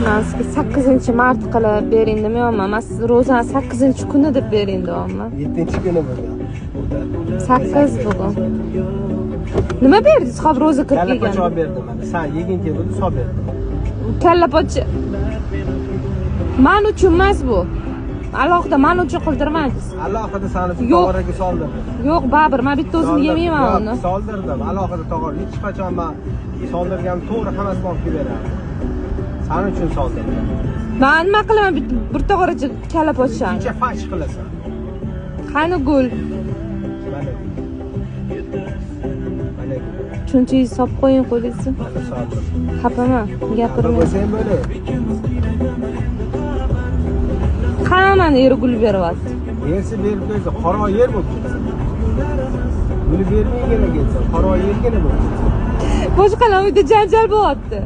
Man sizga 8-mart qilib bering demayapman. Man siz ro'zani 8-kuni deb bering deyapman. 7-kuni bo'lgan. 8 bugun. Nima berdingiz hop ro'za kirib Kalla kelganda? pocha berdim mana. San yeging keldi, solib berdim. Kalla pocha man uchun emas bu. Alohida man uchun qildirmadingiz. Alohida sani uchun Yo'q. tog'oraga soldirdim. Yo'q, baribir man bitta o'zim Soldirdim. yemayman Yo'q, uni. Soldirdim. Alohida tog'ora. Hech qachon man soldirgan to'g'ri hammasini olib kelib berardim. San uchun soldirdim. Man nima qilaman bitta bir tog'oracha kalla pochani? Kecha farsh qilasan. Qani gul? Mana. Mana gul. Cho'ntagingizni solib qo'ying qo'lingizni. Mana soldim. Xafaman, Xafa gapirmang. bo'lsang bo'ladi. Hammani eri gul beryapti. Bersa berib qo'ysa, qora yer bo'lib ketsin. Guli bermaygina ketsin, qora yergina bo'lib ketsin. Boshqalar uyda janjal bo'lyapti.